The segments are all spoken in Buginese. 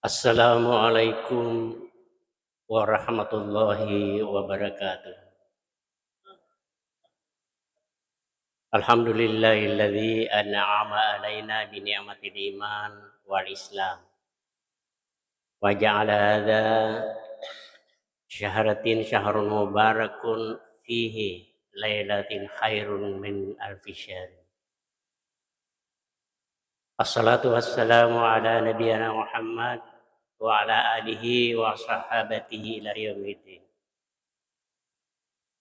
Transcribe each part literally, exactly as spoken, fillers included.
Assalamualaikum warahmatullahi wabarakatuh. Alhamdulillahilladzi an'ama alaina bi ni'matil iman wal islam. Wa ja'ala hadza syahratin syahrun mubarakun fihi lailatin khairun min alfi syahr. Assalatu wassalamu ala nabiyyina Muhammad wa ala alihi wa sahabatihi ila yaumiddin.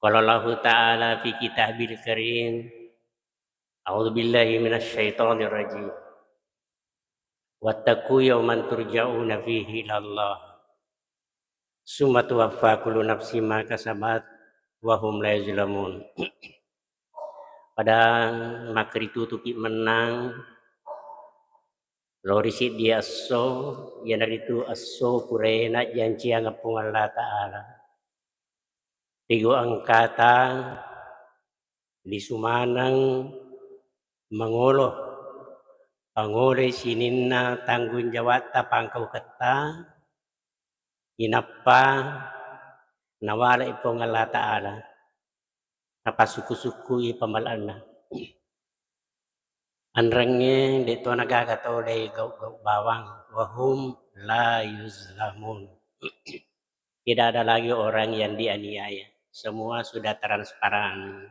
Qala Allahu ta'ala fi kitabil karim, a'udzu billahi minasy syaithanir rajim. Wattaqu yauman turja'una fihi ilallah. Summa tuwaffa kullu nafsin ma kasabat wa hum la yuzlamun. Pada makkaritutuki mennang lao ri siddi esso, iyanaritu esso purae najjanciang Puang Allah Ta'ala. Tigo engkata lisu maneng mangolo, pangoloi sininna tanggung jawabta pangkauketta, inappa nawale'i Puang Allah Ta'ala, napasukku-sukkui pamalaanna. Anrengnge de'to nagaga tau dei gau-gau bawang, wahum la yuzlamun. Tidak ada lagi orang yang dianiaya. Semua sudah transparan.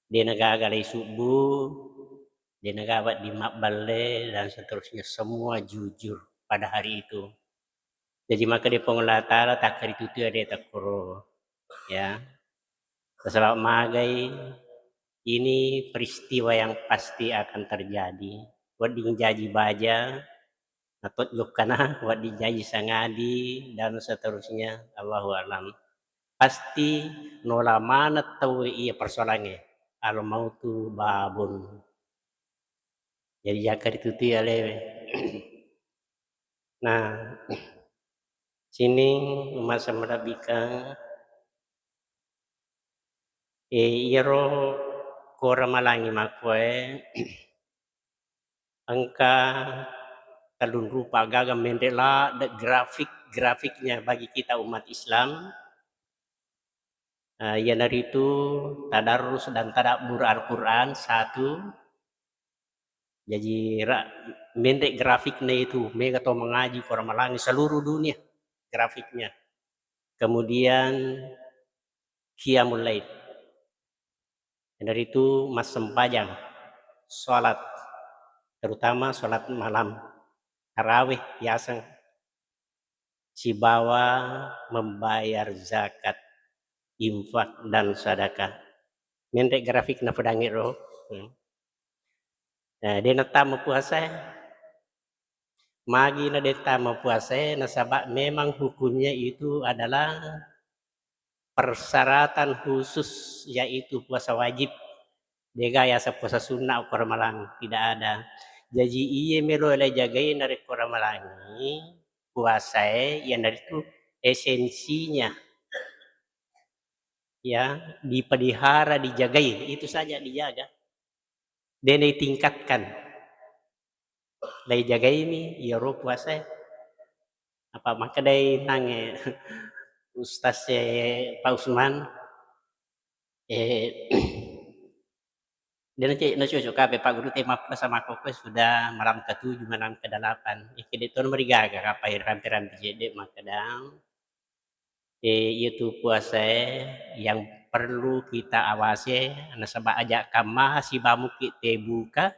De' nagaga lai subbu, de' nagaga wedding mabballe, dan seterusnya. Semua jujur pada hari itu. Jaji makkeda Puang Allah Ta'ala, takkaritutu ade takkoro, ya. Nasaba magai ini peristiwa yang pasti akan terjadi. Wedding jaji baja, natojjokkana, wedding jaji sangadi, dan seterusnya. Allahu a'lam. Pasti nola maneng tauwe iya persoalangnge. Al mautu babun. Jadi jaka ritutui alewe. Nah, sining masa merabbika, eh, iyaro kora malangi makkuae, engka tellung rupa gaga menre' ladde' grafik-grafiknya bagi kita umat Islam. Eh, iyanaritu tadarrus dan tadabbur Al-Quran, satu. Jaji ra-, menre' grafikna itu, mega tau mangaji Korang Malangi seluruh dunia grafiknya. Kemudian qiyamul lail. Iyanaritu massempajang, salat, terutama salat malam, tarawih yaseng, sibawa membayar zakat, infak, dan sedekah. Menre' grafik napedangngi ro. Hmm. Eh, de' nattama puasae. Magi na de' tama puasae, nasaba memang hukumnya itu adalah persyaratan khusus, yaitu puasa wajib. De'ga yaseng puasa sunnah okko Ramalang, tidak ada. Jaji, iye melo le jagai narekko Ramalangi puasae, iyanaritu esensinya, ya, dipelihara, dijagai, itu saja dijaga. De' naitingkatkan. Laijagaimi iyaro puasae. Apa makkedai nangnge Ustaz e, Pak Usman, eh, de' nace-, nacocok kape Pak Guru te mappuasa makkokkoe sudah malam ketujuh, malam kedelapan. Eh, kede' tono marigaga kapai rampe-rampe cedde' makkeda, eh, iyatu puasae yang perlu kita awasi, nasaba aja' kammaha sibamuki te buka,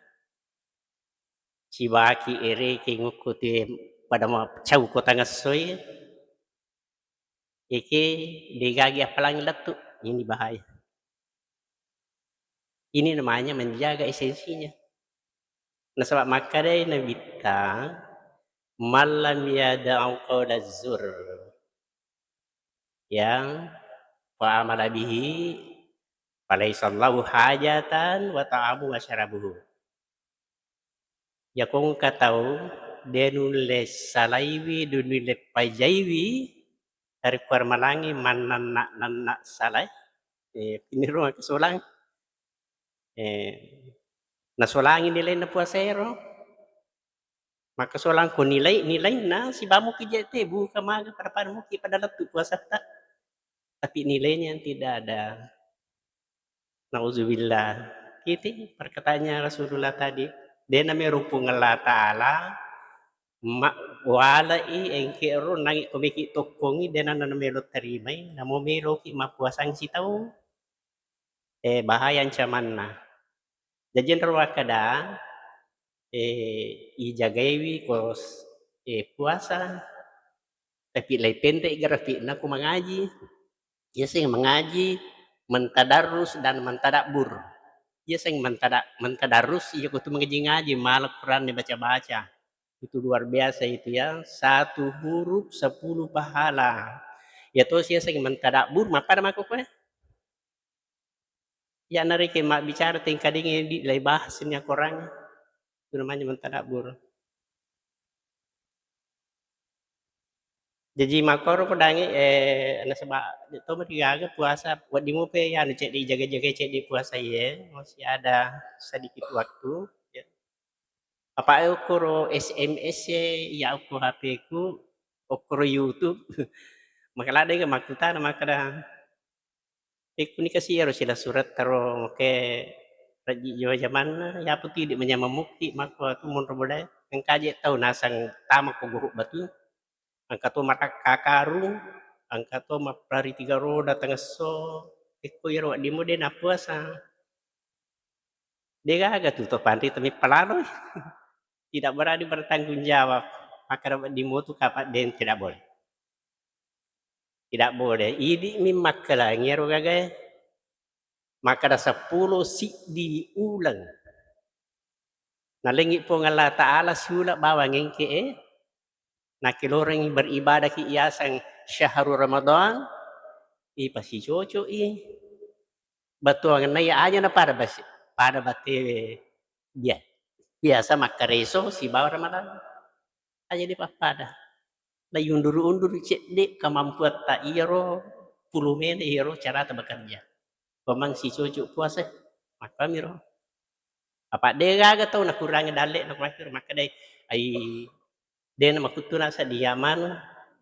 sibaki erekeng okko te pada macau ko tangessoi, eke de'gagi appalangi lettu, ini bahaya. Ini namanya menjaga esensinya. Nasaba makkedai Nabitta, "Man lam yada'u qaulaz zur, ya, fa amala bihi, falaysa lahu hajatan wa ta'amuhu wa syarabuhu." Yako engka tau de' nulle salaiwi, de' nulle pajaiwi, narekko Ramalangi mannanna-nanna salae, eh, piniro makkasolang. Eh, nasolangi nilainna puasaero. Maka solangko nilai, nilainna sibawa muki jette buka maga pada-pada muki pada lettu puasatta. Tapi nilainya yang tidak ada. Nauzubillah. Kiti perkataannya Rasulullah tadi. Dena merupung Allah Ta'ala, ma-, walai engke ro nangi komeki tokkongi dena nana melo terimai, namo meloki mappuasang sitau. Eh, bahaya ancamanna. Jaji enro wakkeda, eh, ijagaiwi ko s-, eh, puasa, tapi laipenre grafikna ko mangaji. Iya seng mangaji, mentadarrus dan mentadabbur. Iya seng mentada-, mentadarrus, iya ko tu mangaji-ngaji, mala Quranne baca-baca. Itu luar biasa itu ya, satu huruf sepuluh pahala. Ya to sia seng mentadabbur, mappada mako koe. Ya, narekeng mabbicara tengkadengnge di-, lai bahas ni akorang. Itu namanya mentadabbur. Jaji makkoro podangngi, eh, nasaba to merigaga puasa, wedding mope ya anu ceddi jaga-jaga ceddi puasa ye, masih ada sedikit waktu, ya. Apa okkoro S M S e, ya okko H P ku, okkoro YouTube. Maka ladde makkutana makkeda, Pekkunika si iyaro silessuretta ro, oke, rejji jiwa jamanna, yapo tu idi manyameng mukki makko tu monro bolae. Engkaje tau nasang tama ko guru batu, engka to matakka karung, engka to mapparari tiga roda tengesso, pekko iyaro wedding mo de nappuasa. De gaga tu to panrita meppalaloi. Tidak berani bertanggung jawab. Makkeda wedding mo tu kapang de, tidak boleh. Tidak boleh. Idi'mi makkelangi ero gagae. Makkeda seppulo siddi uleng. Nalengngi Puang Allah Ta'ala siuleng bawang engke e. Nakkelorengngi beribadah ki yaseng syahrul Ramadan. Ipasicoco'i. Batuangenna iya aja na pada bas-, pada batewe bia-, biasa makkareso sibawa Ramadan. Aja dipappada. Naiunduru-unduru cedde kemampuatta iyaro, pulumena iyaro carata bekerja. Memang si cocok puasa, makkamiro. Apa de gaga tau nakurangi dalle na kumakiro makkedai, ai de na makuttu nasa dia manu,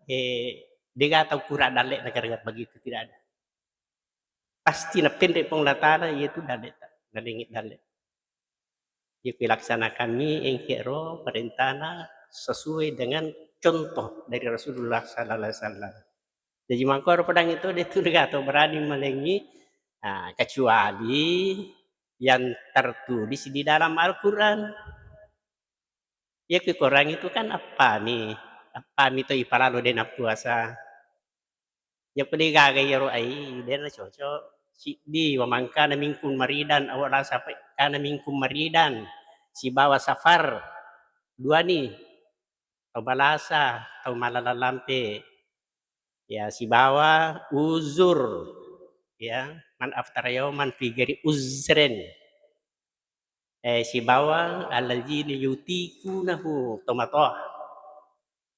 eh, de gaga tau kurang dalle na gara-gara begitu, tidak ada. Pasti napenre Puang Allah Ta'ala, iya tu dalle ta, nalengi dalle. Iya, pilaksanakanni engke ro parentana sesuai dengan contoh dari Rasulullah sallallahu alaihi wasallam. Jaji mangkoro pedang itu de tu gato berani malengi, ah, kecuali yang tertulis di dalam Al-Quran. Iya, ku Quran itu kan appami, appami to ipalalo de nappuasa. Iya, ku de gaga iyaro ai, de na cocok. Siddi, wa man kana minkum maridan, awa la sapa-, kana minkum maridan, sibawa safar, dua ni, tau malasa, tau malalang lampe, ya, sibawa uzur, ya, man aftara yauman fi ghairi uzrin. Eh, sibawa alladzina yutiqunahu, tomatoa.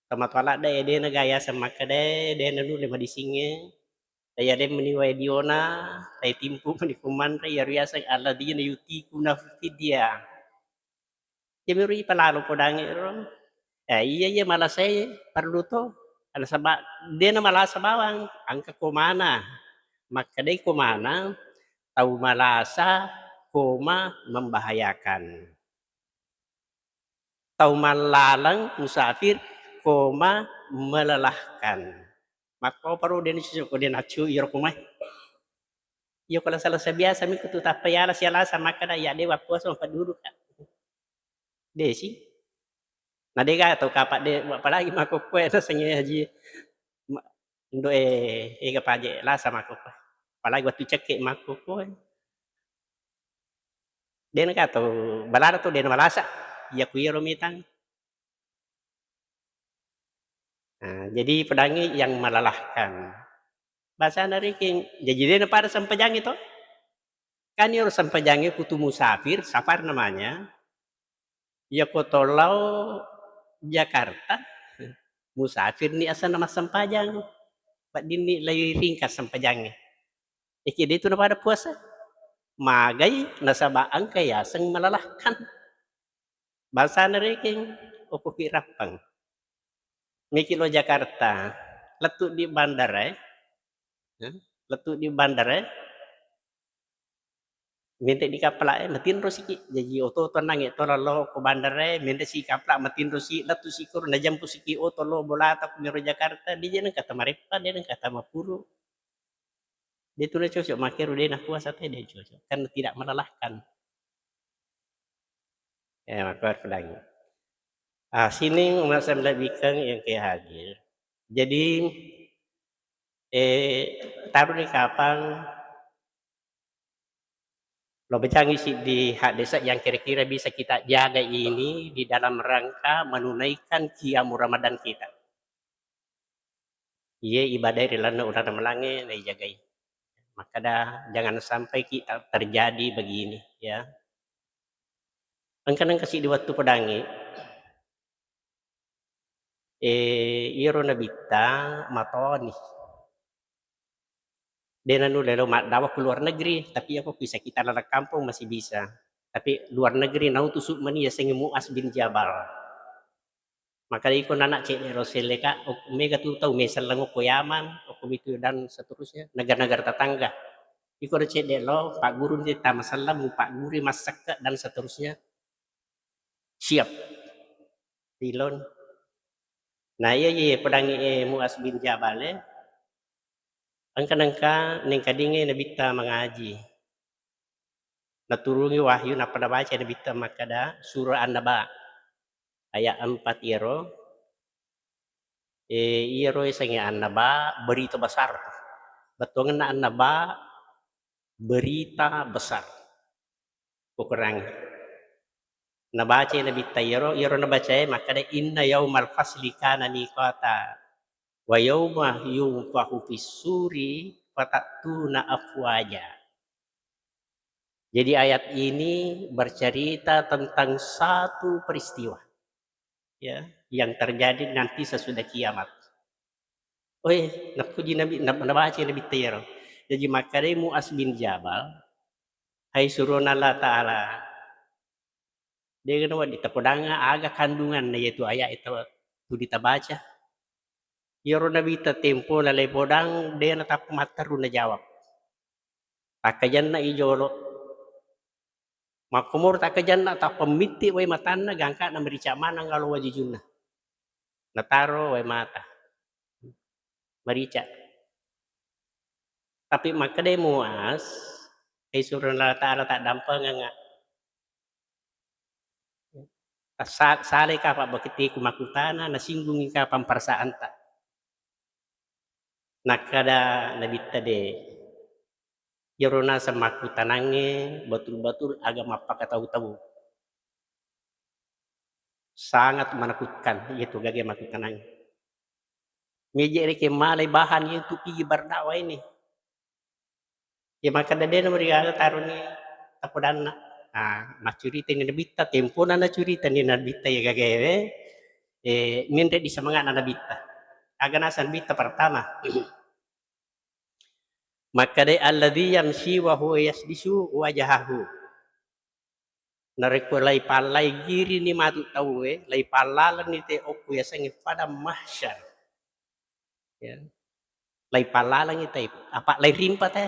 Tomatoa ladde, eh, dena ga yaseng makkeda, eh, dena nulle madisingnge. Daya de meni wae diona, daya timpu meni kumanre, iyaro yaseng alladzina yutiqunahu fidya. Iyamiro ipalalo podangnge ro. Eh, iya, iya, malasae parellu to. Nasaba de na malasa bawang, engka komana. Makkedai komana, tau malasa koma membahayakan. Tau mallaleng, musafir, koma melelahkan. Makko paro de na cocok ko de naccu iyaro komai. Iya ko lasa-lasa biasa mi kutu tappa yala sialasa makkeda, ya de wappuasa mapaddudu ka. De si. Na de ga tau kapang de, apalagi makkokkoe nasengnge haji ma-, indo e, ega paje lasa makkokkoe. Apalagi wettu cekke makkokkoe. De na ga tau balada tu de na malasa. Iya ku iyaro mitang. Nah, jadi pedangi yang melelahkan. Bahasana rekeng, jadi de na pada sempajangi to. Kan iyaro sempajangnge kutu musafir, safar namanya. Iya ko to lao Jakarta, musafir ni asenna massempajang. Wedding ni lai ringkas sempajangnge. Eki de tu na pada puasa. Magai nasaba engka yaseng melelahkan. Bangsana rekeng, okko ki Rappang. Meki lo Jakarta, lettu di bandara, eh. Eh, lettu di bandara, eh. Menre di kapala e, matinro siki. Jaji oto-oto nangnge to lalo ko bandara e, menre si kapala, matinro si, lettu si koro, najampu siki oto lo bolata ko miro Jakarta, de je nengka tamareppa, de nengka tamapuru. De tu na cocok, makkero de na puasa te, de cocok. Kan tidak melelahkan. Ya, maka pedangi. Ah, sining umat saya melebihkan yang kayak hadir. Jadi, eh, taruh di kapang, lo bacangi siddi haddesa yang kira-kira bisa kita jaga ini di dalam rangka menunaikan qiyamul Ramadan kita. Iye ibadah ri lalenna ulana malangnge naijagai. Makkada, jangan sampai ki ta-, terjadi begini, ya. Engka nengka siddi wettu pedangi, eh, iyaro nabitta matoni. De nanulle lo maddawa ke luar negeri, tapi ako bisa kita laleng kampung masih bisa. Tapi luar negeri nautusu mani yasengnge Muaz bin Jabal. Maka iko nana cedde ro selle ka, ok-, mega tu tau meselleng okko Yaman, okko mitu dan seterusnya, negara-negara tetangga. Iko ro cedde lo, pagguru ni tama selleng, mu pagguru massekke dan seterusnya. Siap. Tilon. Nah, iya, iya, pedangi, eh, Muaz bin Jabal, eh. Engka nengka, nengka dinge nabitta mangaji. Naturungi wahyu, nappa nabaca nabitta makkada, surah An-Naba, ayat empat iyaro. Eh, iyaro yasengnge An-Naba, berita besar. Bettuangenna An-Naba, berita besar. Ukurangi. Nabaca nabitta iyaro, iyaro nabacae makkada, "Inna yaumal fasli kana miqata, wa yauma yunfahu fis suri fatatuna afwaja." Jadi ayat ini bercerita tentang satu peristiwa, ya, yang terjadi nanti sesudah kiamat. Oi, napuji Nabi, na-, nabaca Nabitta iyaro. Jaji makkedai Muaz bin Jabal, "Hai surona Allah Ta'ala, dega nawedding tapodanga aga kandunganna iyatu ayat itu tuli tabaca." Iyaro Nabitta tempo nalai podang, de natappa matteru najawab. Takkajanna i jolo. Makkomoro takkajanna, tappa mitti wai matanna, gangkana merica maneng alo wajujunna. Nataro wai mata. Merica. Tapi makkedai Muaz, "Hai surona Allah Ta'ala, taddampengengnga. Tassa-, salai kapang baktieku makkutana, nasinggungi kapang perasaanta." Nakkada Nabitta de, iyaro naseng makkutanangnge betul-betul aga mappakatau-tau. Sangat menakutkan iyatu gaga makkutanangnge. Meje rekeng malai bahan iyatu pigi berdakwah ini. Iya makkeda de namarigaga taroni tapodanna. Ah, maccuritani Nabitta, tempona nacuritani Nabitta iya gagaewe, eh, menre di semangatna Nabitta. Aga naseng Nabitta pertama. Makkedai, "Alladzi yamshi wa huwa yasdisu wajahahu." Narekko laipallai girini matu tauwe, laipallalenni te okko yasengnge padang mahsyar. Ya. Laipallalengngi te, apa lairimpa te.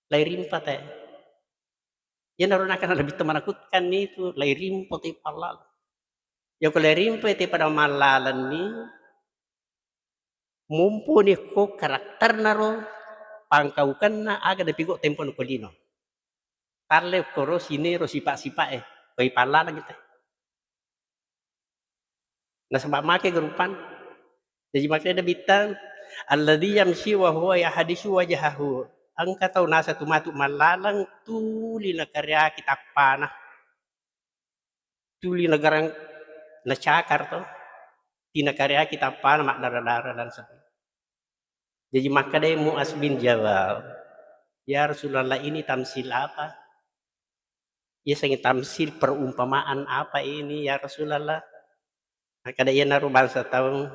Lairimpa te. Iyanaro nakana lebih menakutkan itu, lairimpa te pallala. Yako lairimpa te pada mallalenni, mumpuni ko karakterna ro, pangkaukenna aga napigau tempo ko lino. Talle koro sinero sipa-sipa e, koi pallala kita. Nasaba make gerupan. Jadi makanya Nabitta, "Alladzi yamshi wa huwa yahdisu wajahahu." Engka tau nasa tu matu mallaleng tuli nakareaki tappana. Tuli nagarang nacakar to. Tinakareaki tappana maddara-dara dan sebagainya. Jadi makkedai Muaz bin Jabal, "Ya Rasulullah, ini tamsil apa? Iya sangi tamsil perumpamaan apa ini, ya Rasulullah?" Makkeda, "Iyanaro bangsa tau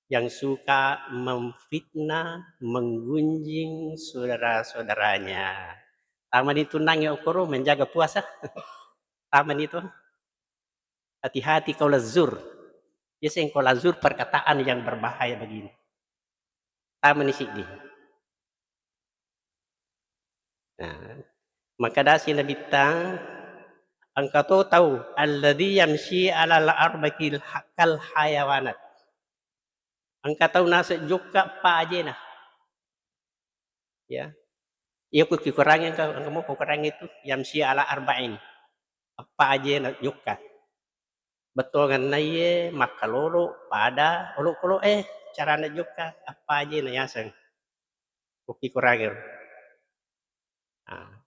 yang suka memfitnah, menggunjing saudara-saudaranya." Tamani tunangnge okoro menjaga puasa. Tamani tu. Hati-hati kau lazur. Biasa yang kau lazur perkataan yang berbahaya begini. Tamani siddi. Nah, makkedasi Nabitta, engka to tau alladzi yamshi alal arba'il ha-, kal hayawanat. Engka tau naseng jokka eppa ajena. Ya. Iya ku kikurangi engka, engka mo kukurangi itu yamshi ala arba'in. Eppa ajena jokka. Bettuangenna iye makkalolo pada olokolo, eh, carana jokka eppa ajena yaseng. Ku kikurangi. Ah.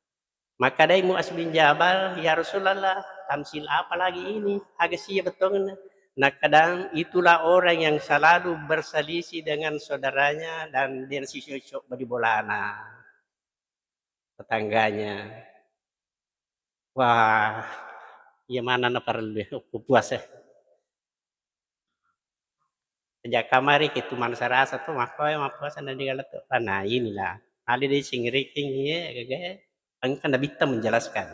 Makkedai Muaz bin Jabal, "Ya Rasulullah, tamsil apa lagi ini? Aga sia bettuanna?" Nakkeda, "Itulah orang yang selalu berselisih dengan saudaranya dan dia si cocok body bolana, tetangganya." Wah, iya mana na parellu ya, puasa. Sejak kamari ke tu mansa rasa tu, makkoe mappuasa na digala tu. Nah, inilah. Ade de sing riking iye, gagae. Engka Nabitta menjelaskan.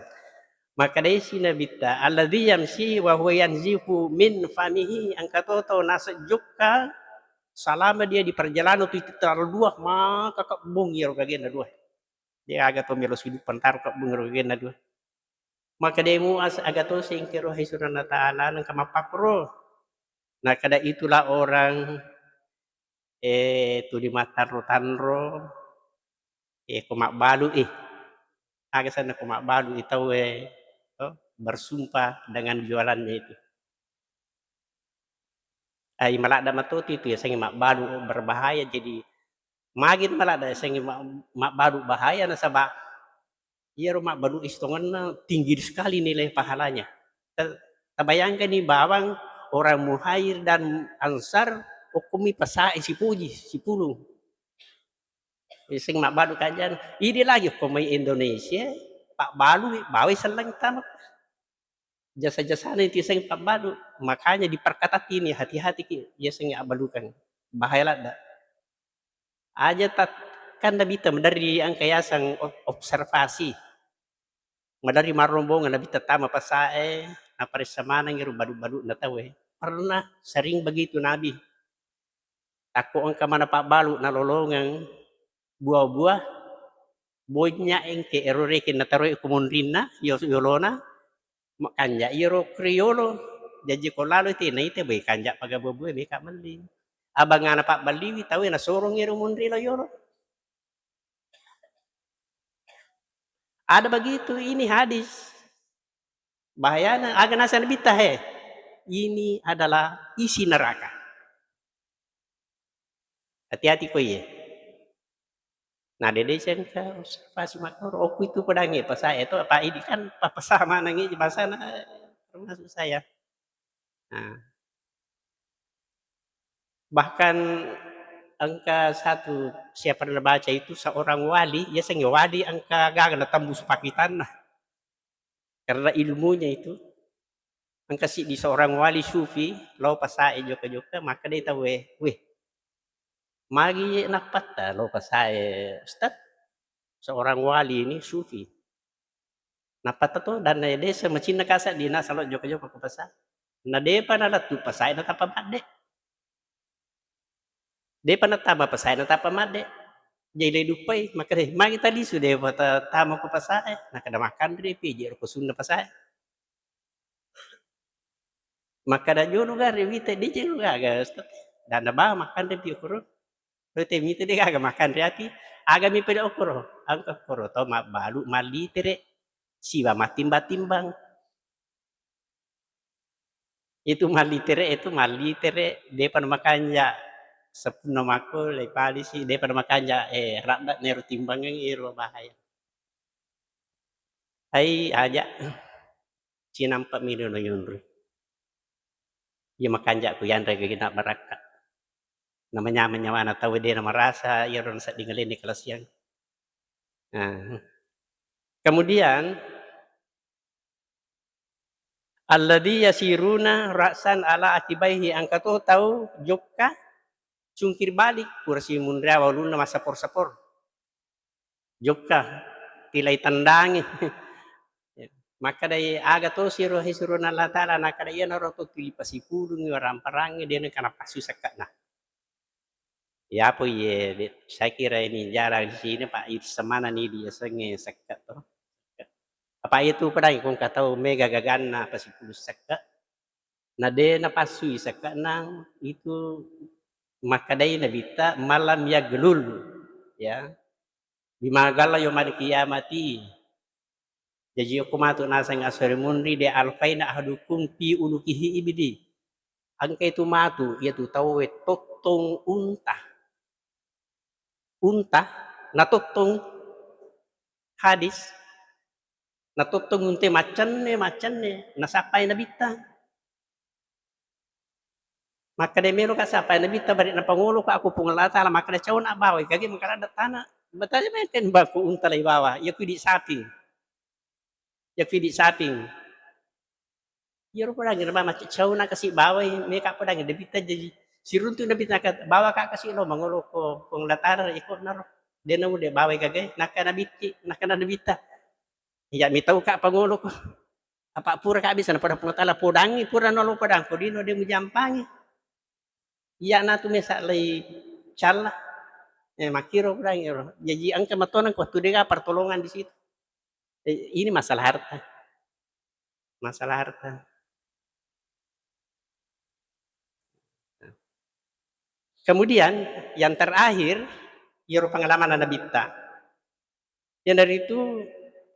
Makkedasi Nabitta, "Alladzi yamshi wa huwa yanzifu min famihi." Engka to tau naseng jokka, selama dia di perjalanan tu itu terlalu dua, maka kebbung iyaro gagena dua. Dia aga to melo sidup pentaro kebbung iyaro gagena dua. Makkedai Muaz, "Aga to sengkero hai surana Ta'ala nengka mappakkoro?" Nakkeda, "Itulah orang, eh, tuli mattanro-tanro, eh, ko mabbalu i." Aga senna ko mabbalu i tauwe, to, bersumpah dengan jualannya itu. Ai maladda matoti itu yasengnge mabbalu berbahaya, jadi magi maladda yasengnge ma-, mabbalu bahaya nasaba iyaro mabbalu istongenna tinggi sekali nilai pahalanya. Ta-, tabayangkani bawang orang Muhajir dan Ansar okkomi pasae sipuji, sipulung. Iseng mabbalu kajana. Idi lagi okko mai Indonesia, pabbalui, bawai selleng tama. Jasa-jasana itu iseng pabbalu. Makanya diperketat ini, hati-hati ki, yasengnge abbalukan. Bahaya ladda. Aja tat-, kan Nabitta maderri engka yaseng ob-, observasi. Maderri marrombongan Nabitta tama pasae, naparessa maneng ero balu-baluna tauwe. Pernah sering begitu Nabi. Takko engka mana pabbalu nalolongeng buah-buah, bonnya engke ero rekeng nataroi ko monrinna, yo-, yolona, makanja iyaro kriolo. Jaji ko lalo te naita, "Bwe, kanja paga buah-buah, meka melli." Abangana pabballiwi tauwe nasorong ero monri lo yolo. Ada begitu, ini hadis. Bahayana, aga naseng Nabitta, he. Ini adalah isi neraka. Hati-hati ko iye. Nah, dede sengka observasi makkoro, okku itu pedangnge pasae to, apa ini kan papasa manengngi bahasana, termasuk saya. Nah. Bahkan engka satu, saya pernah baca itu seorang wali, yasengnge wali engka gaga natembusu pakitanna. Karena ilmunya itu, engka siddi seorang wali sufi, lao pasae jokka-jokka, makkedai tauwe, "Weh, magi nappatta lao pasae, Ustaz?" Seorang wali ini sufi. Nappatta to, dan desa macinna kasa dina salo jokka-jokka ko pasa. Na depa nalettu pasae natappa madde. Depa natama pasae natappa madde. Jai le duppai, makkeda, "Magi talisu depa ta-, tama ko pasae?" Nakkeda, "Makkanre pi, je ro ko sunna pasae." Makkeda, "Jolo gare wita, de jolo gaga, Ustaz." Dan ba makkanre pi okoro. Rete mita de gaga makkanre ati, aga mi pede okoro, engka okoro to mabbalu mallitere, siba mattimbang-timbang. Itu mallitere, itu mallitere, depa na makanja. Sepunna makko, le palisi, depa na makanja, eh, radda nero timbangeng ero bahaya. Ai, aja. Cinampa mi do na yonroi. Iya makanja ku yanre gagena barakka. Namanya-, nyawana tau de na marasa, iyaro nasedding alena kalasiang. Nah. Kemudian, alladzi yasiruna ra'san ala akibaihi, engka to tau jokka cungkir balik, pura simunriawa ulunna massapor-sapor. Jokka, tilai tendangi. Makkedai aga to siro, he surona Allah Ta'ala, nakkeda iyanaro to tuli pasipulungngi waramparangnge, de nengka napassu sekke'na. Yapo iye, de, saya kira ini jarang di sini, Pak, itu semanani diasengnge sekke' to. Apa itu pedang kong katau mega gaganna pasipulung sekke'. Na de napassui sekke'na itu makkedai Nabitta malam yaglul, ya. Bima galla yaumal qiyamati. Jaji okko matu naseng asore munri de alfaina ahadukum fi ulukihi ibdi. Engka itu matu, iyatu tauwe tottong unta. Unta, natottong hadis, natottong unte maccenne, maccenne, nasappai Nabitta. Makkeda meloka sappai Nabitta, bari napangoloka aku Puang Allah Ta'ala, makkeda cauna bawai kage makaladda tana. Batanya meten baku unta lai bawa, iya ku idi saping. Iya ku idi saping. Iyaro podangngi rema macca cauna kasi bawai, meka podangngi Nabitta jaji. Siruntu Nabitta naka, bawaka kasi lo mangolo ko Puang Allah Ta'ala iko naro. De namu de bawai kage, nakkeda Nabitti, nakkeda Nabitta. Iya mitauka pangolo ko. Apa pura ka bisa napada Puang Ta'ala, podangngi pura nalo podang, ko dino de mujampangi. Iya natu mesa lai calla. Eh, makkiro podangngi ro. Jaji engka matonang ko tu dega pertolongan di situ. Eh, ini masalah harta. Masalah harta. Kemudian yang terakhir, iyaro pengalaman Nabitta. Iyanaritu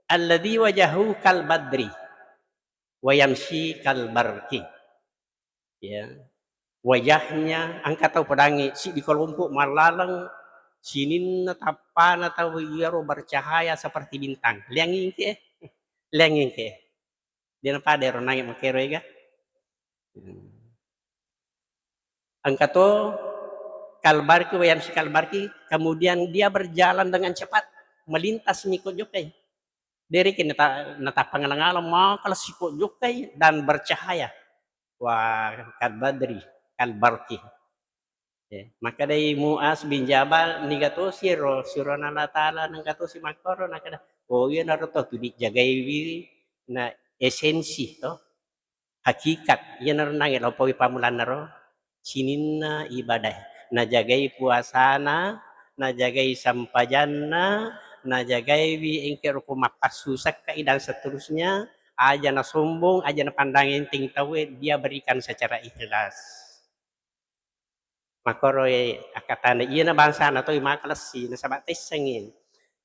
alladzi wajahu kal badri wa yamsi kal barqi. Ya. Wajahnya, engka tau podangngi siddi kelompok mallaleng, sininna tappana tau iyaro bercahaya seperti bintang. Liangngingke, liangngingke. De napada ero nangi makkero ega. Hmm. Engka to kal barqi wa yamsi kal barqi, kemudian dia berjalan dengan cepat, melintas miko jokkai. Dereki nata-, natappangalang-alang maka siko jokkai dan bercahaya. Wa kal badri, kal barqi. Eh, makkedai Muaz bin Jabal, niga tosi ro, surona Allah Ta'ala nengka tosi makkoro, nakkeda, oh, iyanaro to tuli jagaiwi na esensi to, hakikat, iyanaro nange lopowi pamulanna ro, sininna ibadah, najagai puasana, najagai sempajanna, najagaiwi engke roko mappassu sekkai dan seterusnya, aja nasombong, aja napandang enteng tauwe, dia berikan secara ikhlas. Makkoro, eh, akkatana iyana bangsana toi makalessi, nasaba taissengngi.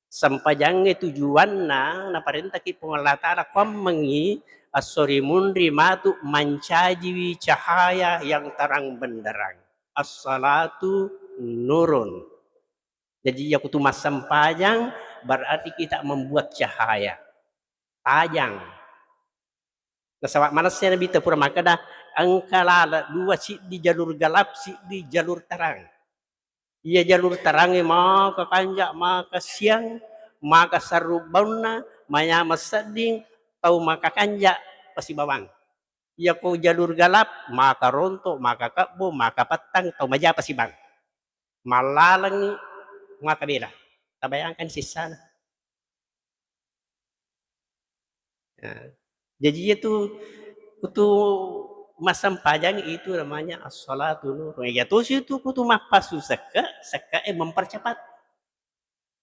Sempajangnge tujuanna naparentaki Puang Allah Ta'ala, kuammengngi esso rimunri matu mancajiwi cahaya yang terang benderang. As-salatu nurun. Jaji, iya kutu massempajang berarti kita membuat cahaya. Tajang. Nasaba manessai Nabitta pura makkeda, engka laleng dua, siddi jalur gelap, siddi jalur terang. Iya jalur terangnge maka kanja, maka siang, maka sarrubbaunna, manyameng sedding, tau maka kanja pasibawang. Iya ko jalur gelap, maka ronto, maka kebbo, maka pettang, tau maja pasibang. Mallalengngi maka bela. Tabayangkan sissana. Nah, jaji iyatu kutu massempajang itu namanya as-salatu nur. Iya tosi itu kutu mappassu sekke, sekke e mempercepat.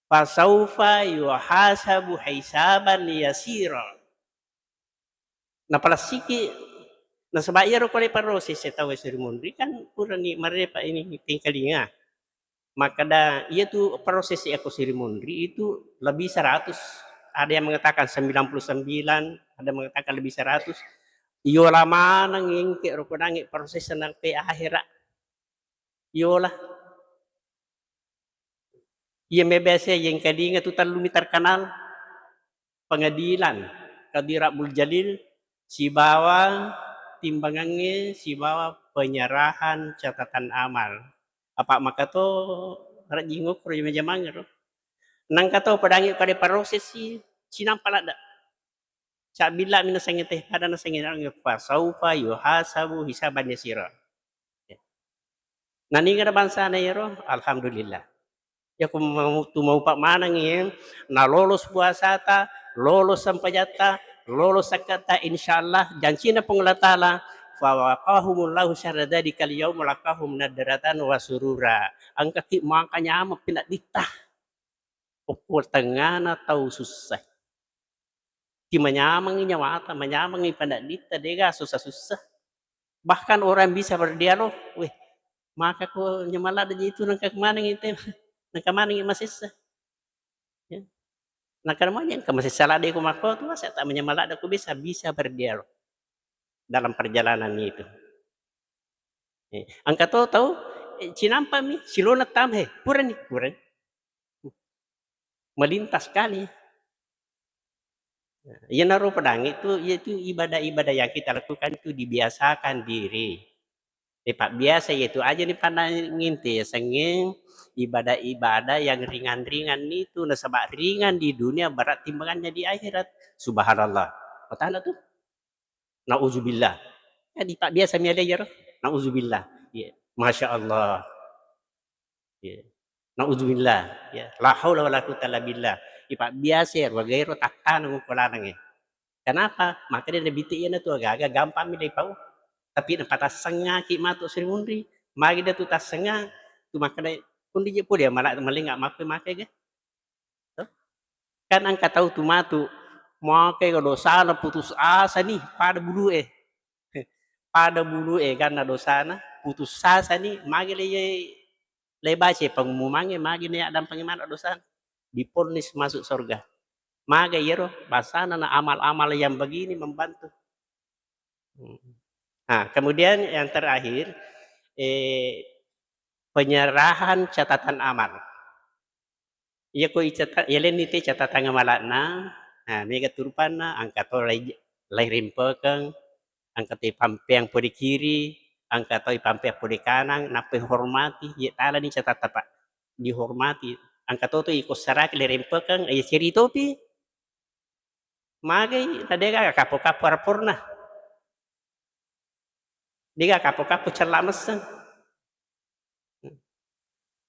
Fasaufa yuhasabu hisaban yasira. Napalessiki, nasaba iyaro pole proses e tau esso rimunri kan purani marepa ini pengkalinga. Makkeda, iyatu proses e ko esso rimunri itu lebih seratus. Ada yang mengatakan sembilan puluh sembilan, ada yang mengatakan lebih seratus. Iyola maneng engke ro kodangnge proses sampai akhera. Iyola. Iya me biasa yang kadinga tu tellumi terkenal. Pengadilan, Qadhi Rabbul Jalil, sibawa timbangangnge, sibawa penyerahan catatan amal. Apa maka to rajing okoro jamang-jamangngero. Nangka to pedangi kade proses si, sinampa ladde. Cabbilla mi nasengnge teh, pada nasengnge, fasaufa yuhasabu hisaban yasira. Nanigana bangsana iyaro? Alhamdulillah. Yako mau-, tu maupa manengngi, nalolos puasata, lolos sempajatta, Lolos sakkata, insyaallah, jancina Puang Allah Taala, "Fawaqahumullahu syarra dzalikal yaum wa laqahum nadratan wa surura." Engkaki maka nyameng pinadditta. Okko tengngana tau sussa. Ki manyamengngi nyawata, manyamengngi panadditta, dega sussa-sussa. Bahkan orang bisa berdialog, "Weh, maka ko nyameng ladde ji itu, nengka manengngi te, nengka manengngi masessa." Ya. Nengka manya, engka masessa ladde ko makko tu, masa tak manyameng ladde ko bisa, bisa berdialog dalam perjalanan itu. Eh, engka to tau, eh, cinampami, silona tama, "He, purani, purani." Melintas sekali. Iyanaro pedangnge tu, yaitu ibadah-ibadah yang kita lakukan itu dibiasakan diri. Eh, pabbiasa, yaitu aja ni pandang nginte, yasengnge ibadah-ibadah yang ringan-ringan itu, nasaba ringan di dunia, berat timbangannya di akhirat. Subhanallah. Matana tu. Nauzubillah. Ya, dipabbiasa mi alai iyaro. Nauzubillah. Iya. Masya Allah. Iya. Nauzubillah. Ya. La haula wala quwwata illa billah. Ipabbiasa iyaro, aga ero tattana muko lanangnge. Kenapa? Maka dia Nabi tu iyana tu aga-aga gampang mi dipau. Tapi napatassengngaki matu Sri Munri. Magi dia tu tassengnga, tu makkeda, "Undi je pole mala-, malinga makke-makke ga?" Toh? Kan engka tau tu matu, makkega dosana putus asa ni, pada bulu e. Pada bulu e ganna dosana, putus asa ni, magi le, le baca pengumumangnge, magi ne addampeng maneng dosana. Diponis masuk surga. Maga iyaro, basana na amal-amal yang begini membantu. Hmm. Nah, kemudian yang terakhir, eh, penyerahan catatan amal. Iya ko icata-, yalenni te catatang amala'na, nah, mega tu rupanna, engka to lai, lai rempekeng, engka to ipampeang pole kiri, engka to ipampeang pole kanang, nappa ihormati, iya talani catatta, Pak. Dihormati. Engka to tu ikossaraki lai rempekeng, iya ceri topi. Magai na dega kapo-kapo raporna. Dega kapo-kapo cella messeng.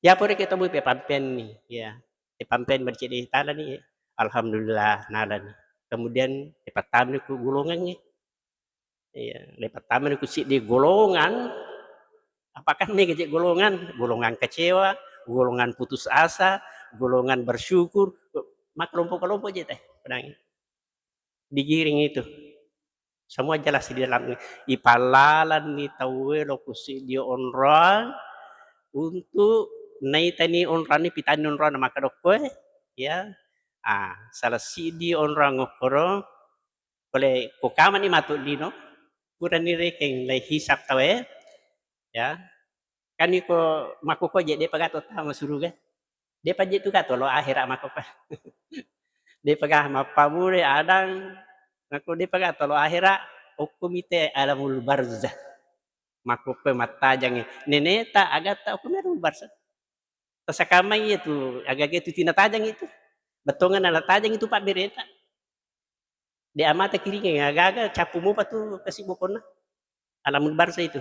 Ya pore ke tobu pe pampenni, ya. Pe pampen bercede talani, ya. Alhamdulillah, nalani. Kemudian, ipattamani ku golongangnge. Iya, ipattamani ku siddi golongan. Apakah mega je golongan? Golongan kecewa, golongan putus asa, golongan bersyukur, makkelompok-kelompok je teh, pedangi. Digiring itu. Semua jelas di dalam. Ipallalanni tauwe lo ku siddi onrang untuk naitani onranni, pitani onrang, maka dokkoe, ya. Ah, salah siddi onrang okkoro, pole ko kamani matu lino, purani rekeng lai hisab tauwe, ya. Kan iko makkukko je, depa gato tama suruga. Depa je tu gato lo ahera makkukko. Depa ga mappamule adang, makko depa gato lo ahera, okko mite alamul barzah. Makkukko mattajangngi. Neneta agatta okko mi alamul barzah. Tasakamai iya tu, agaga itu tinatajang itu. Bettongan nala tajang itu pabbereta. De amata kiringang, agaga cappu mopa tu kasi bokonna. Alamul barzah itu.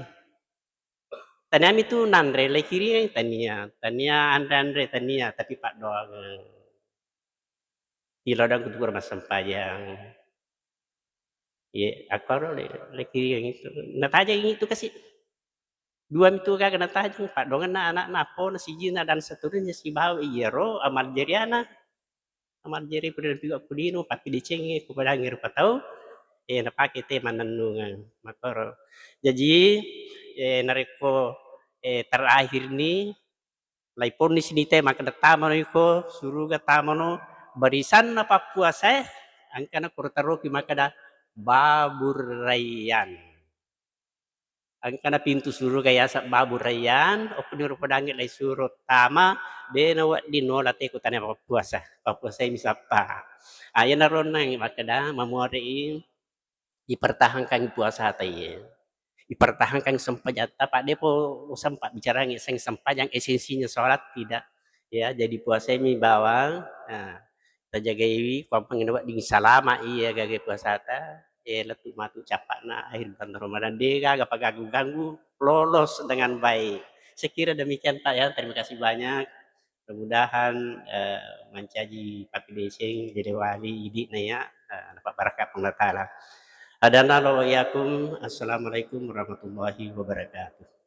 Taniami tu nanre lai kiringang, tania, tania anre-anre, tania, tapi paddoangeng. Ilodang kutu kura massempajang. Iya, akkoro le, le kiringang itu. Natajang itu kasi. Dua mitu gaga natajang, paddoangenna anakna, appona, sijinna, dan seterusnya, sibawa iyaro amal jariana. Amal jari pura piga kulino, pappidecengi, kupadangi rupa tau, eh, napake te mannennungeng. Makkoro. Jaji, eh, narekko, eh, terakhir ni, lai ponnis ni te makkeda tamano iko suruga, tamano barisanna pappuasae, engkana kuro taroki makkeda Babur Rayyan. Engkana pintu suruga yaseng Babur Rayyan, okkoniro podangngi lai suro tama, de nawedding nola te ko tania pappuasa. Pappuasai mi sappa. Ah, iyanaro onnang makkeda, mamuare'i, ipertahankan puasata iye. Ipertahankan sempajatta, Pak, depo usempa bicarangi seng sempajang esensinya sholat, tidak. Ya, jadi puasai mi bawang, nah, tajagaiwi, kuampang wedding salama iya gaga puasata, eh, lettu matu cappa'na akhir bulan Ramadan, de gaga paganggu-ganggu, lolos dengan baik. Saya kira demikian, Pak, ya. Terima kasih banyak. Mudah-mudahan, eh, mancaji pappideceng, dilewali idi'na ya. eh, napabbarakka Puang Allah Ta'ala. Hadanallahu wa iyyakum. Assalamualaikum warahmatullahi wabarakatuh.